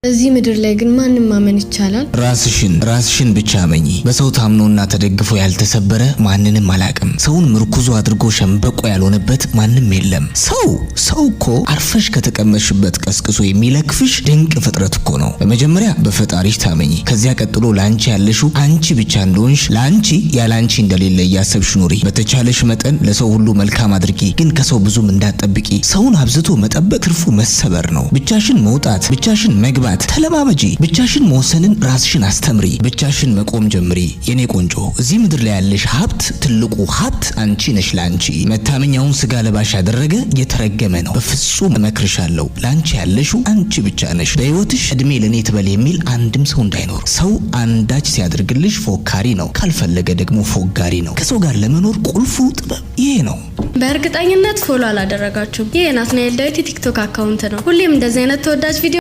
እዚህ ምድር ላይ ግን ማንም ማመን ይቻላል? ራስሽን ራስሽን ብቻ እመኚ። በሰው ታምኖና ተደግፎ ያልተሰበረ ማንንም አላቅም። ሰውን ምርኩዞ አድርጎ ሸምበቆ ያልሆነበት ማንም የለም። ሰው ሰው እኮ አርፈሽ ከተቀመጥሽበት ቀስቅሶ የሚለክፍሽ ድንቅ ፍጥረት እኮ ነው። በመጀመሪያ በፈጣሪሽ ታመኚ። ከዚያ ቀጥሎ ለአንቺ ያለሽው አንቺ ብቻ እንደሆንሽ፣ ለአንቺ ያለ አንቺ እንደሌለ እያሰብሽ ኑሪ። በተቻለሽ መጠን ለሰው ሁሉ መልካም አድርጊ፣ ግን ከሰው ብዙም እንዳትጠብቂ። ሰውን አብዝቶ መጠበቅ ትርፉ መሰበር ነው። ብቻሽን መውጣት፣ ብቻሽን መግባት ተለማመጂ። ብቻሽን መወሰንን ራስሽን አስተምሪ። ብቻሽን መቆም ጀምሪ። የኔ ቆንጆ፣ እዚህ ምድር ላይ ያለሽ ሀብት፣ ትልቁ ሀብት አንቺ ነሽ። ለአንቺ መታመኛውን ስጋ ለባሽ ያደረገ የተረገመ ነው። በፍጹም እመክርሻለሁ። ለአንቺ ያለሽው አንቺ ብቻ ነሽ። በህይወትሽ እድሜ ለእኔ ትበል የሚል አንድም ሰው እንዳይኖር። ሰው አንዳች ሲያደርግልሽ ፎካሪ ነው፣ ካልፈለገ ደግሞ ፎጋሪ ነው። ከሰው ጋር ለመኖር ቁልፉ ጥበብ ይሄ ነው። በእርግጠኝነት follow አላደረጋችሁም። ይህ የናትናኤል ዳዊት የቲክቶክ account ነው። ሁሌም እንደዚህ አይነት ተወዳጅ ቪዲዮ